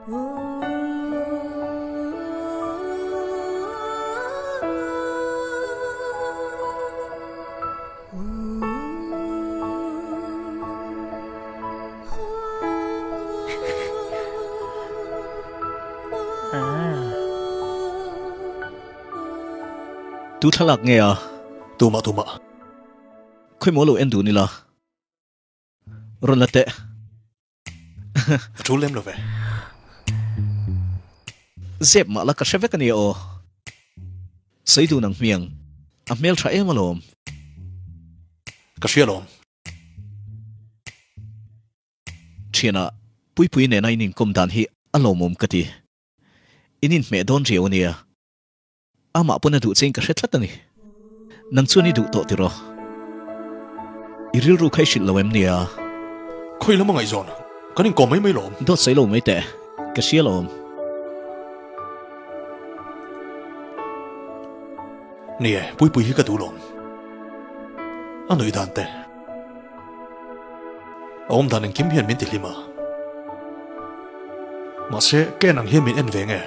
Tu thlalak nge a? Tumah tumah. Khawi maw lo en dun ila? Rawn la teh. A tul lem lo ve. Zep mah la ka hre vek a nia aw. Sawi dun ang hmiang. A hmel tha em alawm. Ka hria alawm. Thianah Puipui nena in inkawm dan hi a lawmawm ka ti. In inhmeh dawn riau a nia. Amah pawn a duh chein ka hre tlat a ni. Nang chuan i duh tawh tiraw? I rilru kha i hrilh lo em nia? Khawi lam a ngaihzawn? Kan inkawm mai mai lawm. Dawt sawi lo mai teh. Ka hria lawm. Ni e, Puipui hi ka duh lawm. A nuih dan te. A awm dan engkim hian min ti hlim a. Mahse, ka en ang hian min en ve nge?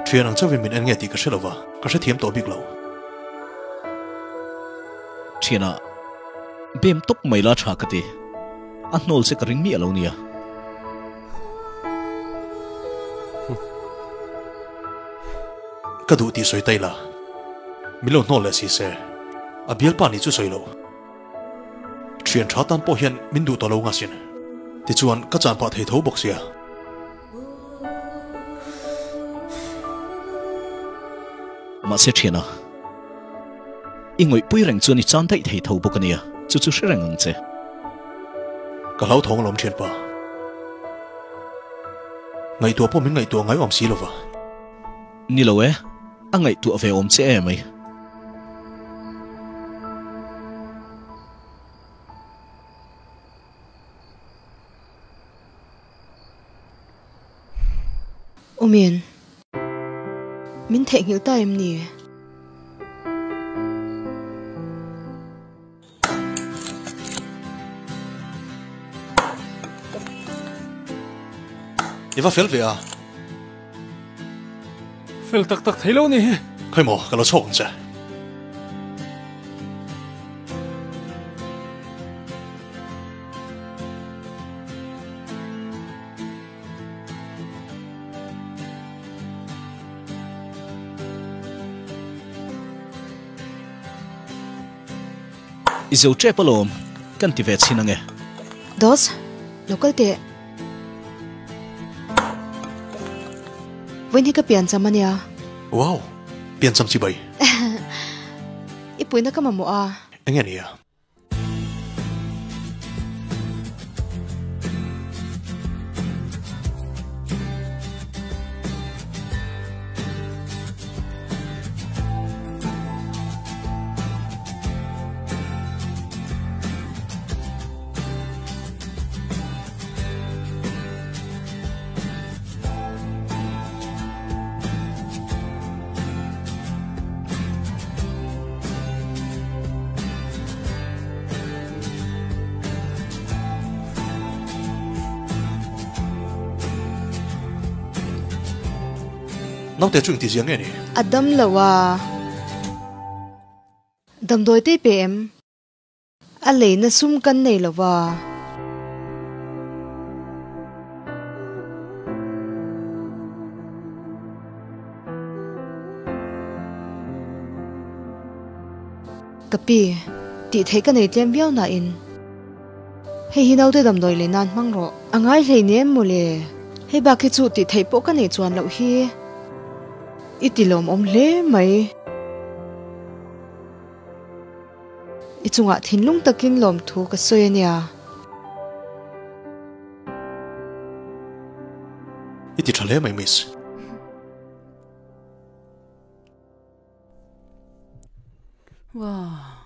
Thian ang chauhin min en nge tih ka hre lo va, ka hrethiam tawh bik lo. Thiana, bem tawp mai la tha ka ti. A hnawl che ka ring miah lo nia. Ka duh tih sawi ta ila, min lo hnawl leh si se, a bialpa nih chu sawi lo. Thian tha tan pawh hian min duh tawh lo nga sin. Tichuan ka chan pah thei tho bawk sia. Mahse thiana, i ngawihpui reng chuan i chan daih thei tho bawk a nia, chu chu hre reng ang che. Ka hlauthawng alawm thianpa. Ngaihtuah pawh min ngaihtuah ngai awm si lova. Ni lo e, a ngaihtuah ve awm che em ai. Awmin, min theihnghilh ta em ni? I va fel ve a. Fel tak tak thei lo ni hi. Khawi maw, ka lo chhawk ang che. I zo tep alawm, kan ti ve chhin ange. Dos, lo kal teh. Vawiin hi ka piancham ania. Wow, piancham chi bai. I puina ka mamawh a. Enge nia? Naute chu engti zia nge ni? A dam lo a, damdawi te pe em? A leina sum kan nei lo va. Ka pi, tih theih ka nei tlem viau nain hei hi naute damdawi lei nan hmang rawh. A ngai hleinem mawle, hei bak hi chu tih theih pawh ka nei chuan loh hi i ti lawmawm hle mai. I chungah thinlung takin lawmthu ka sawi a nia. I ti tha hle mai miss. Wow.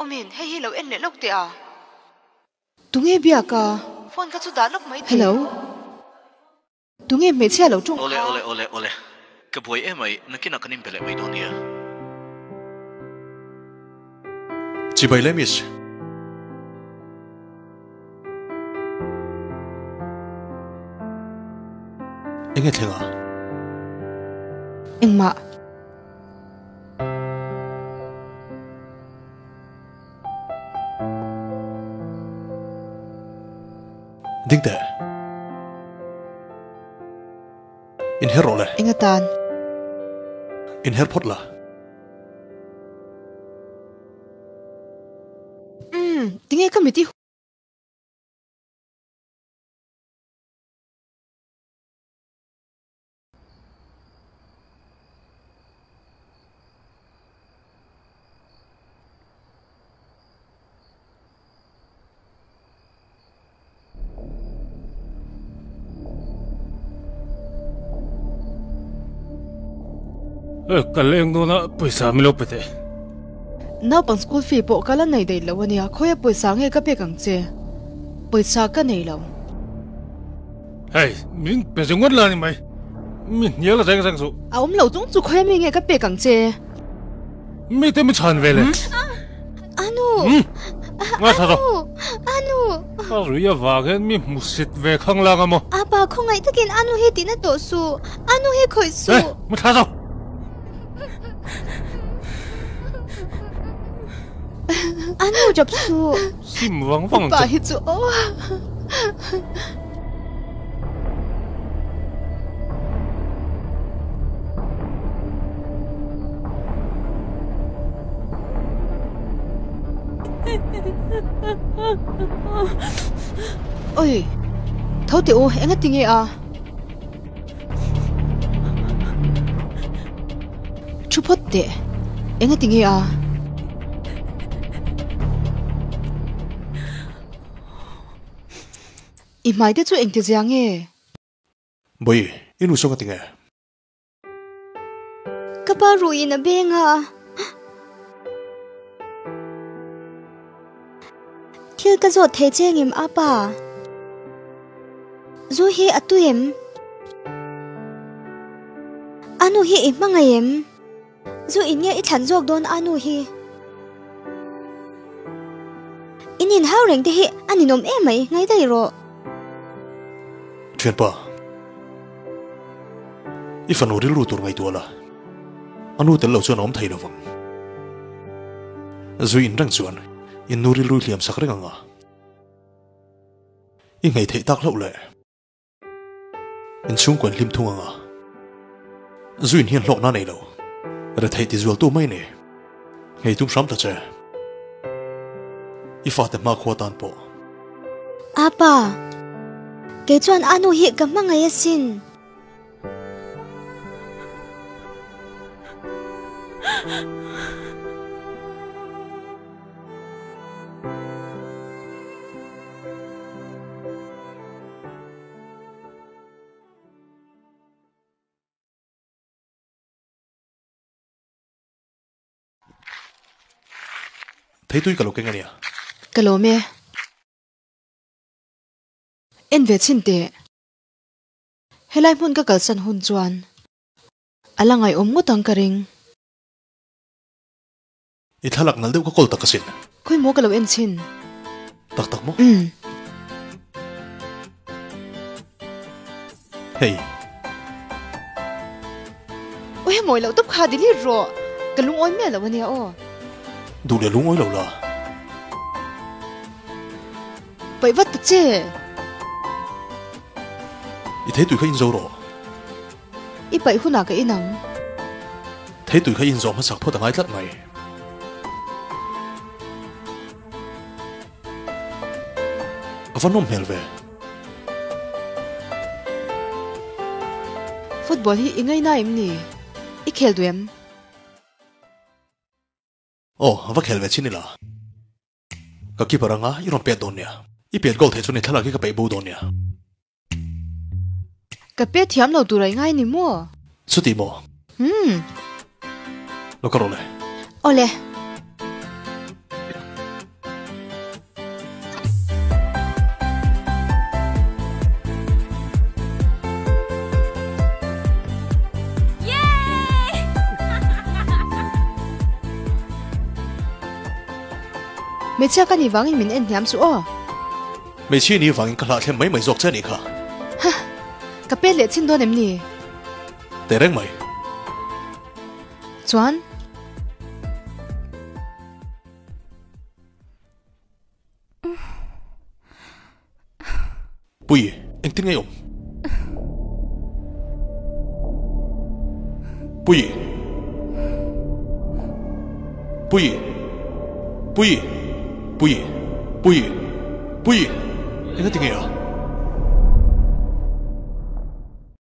Awmin, hei hi lo en leh lawk teh a. Tunge biak a? Phone kha chu dah lawk mai teh. Hello. Tunge hmeichhia lo tawng Awle kha? awle awle awle. Ka buai em ai, nakinah kan inbe leh mai dawn nia. Chibai le miss. Enge thleng a? Engmah. Ding teh. Inher rawh le. Eng atan? Inher phawt la. Umm, tinge ka mit i Ka leng dawn a, pawisa min lo pe teh. Naupang school fee pawh ka la nei daih lo a nia, khawia pawisa nge ka pek ang che? Pawisa ka nei lo. Hei, min pe ringawt la ni mai. Mi hnial reng reng suh. A awm lo chung chu khawia mi nge ka pek ang che? Mi te mi chhan ve le. Anu! Nga tha rawh. Anu! Anu! Ka rui avang hian mi hmusit ve khang lang a maw? Apa, khawngaih takin Anu hi tihna tawh suh. Anu hi khawih suh. Hey, mu thla rawh. Anu tap suh. Sim vang vang ang Pa che. hi chu aw. Oi, tho teh u, enga tinge a? Thu phawt teh, enga tinge a? I hmai te chu engti zia nge? Bawi, i nu saw nga tinge? Ka pa ruiin a beng a. Thil ka zawt thei che ngem a pa? Zu hi a tui em? A nu hi i hmangaih em? Zu in nge i thlan zawk dawn a nu hi? In inhau reng te hi a ninawm em mai, ngai daih rawh. Thianpa, i fanu rilru tur ngaihtuah la, a nu tel lo chuan a awm thei lovang. Zui in reng chuan in nu rilru i hliam sak reng ang a, i ngei theih tak hlauh le. In chhungkaw in hlim thung ang a, zu in hian hlawkna nei lo, retheih ti zual tu mai ni. Ngei tum hram ta che. I fate hmakhua tan pawh. Apa, kei chuan a nu hi ka hmangaih asin. Theitui ka lo keng a nia. Ka lawm e. En ve chhin teh. Helai hmun ka kalsan hun chuan a la ngaihawm ngawt ang ka ring. I thlalak nal deuh ka kawl tak asin. Khawi maw ka lo en chhin. Tak tak maw? Umm. Hei. Aw he mawi loh tawp kha delete rawh. Ka lungawi miah lo ania aw. Duh leh lungawi lo la. Paih vat ta che. I theitui kha inzo rawh. I paih hunah ka in ang. Theitui kha inzawh hmasak phawt a ngai tlat mai. A va nawm hmel ve. Football hi i ngaina em ni? I khel duh em? Aw, va khel ve chin ila. Ka keeper anga i rawn pet dawn nia. I pet goal theih chuan i thlalak hi ka peih bo dawn nia. Ka pe thiam lo tur a i ngai ni maw? Chuti maw? Umm. Lo ka rawh le. Awle. Hmeichhia ka nih vangin min en hniam suh aw. Hmeichhia nih vangin ka hlahthlem mai mai zawk che a nih kha. Hah! Ka pet leh chhin dawn em ni? Teh reng mai. Chuan? Pui, engtin nge i awm? Pui! Pui! Pui! Pui! Pui! Pui! Engati nge a?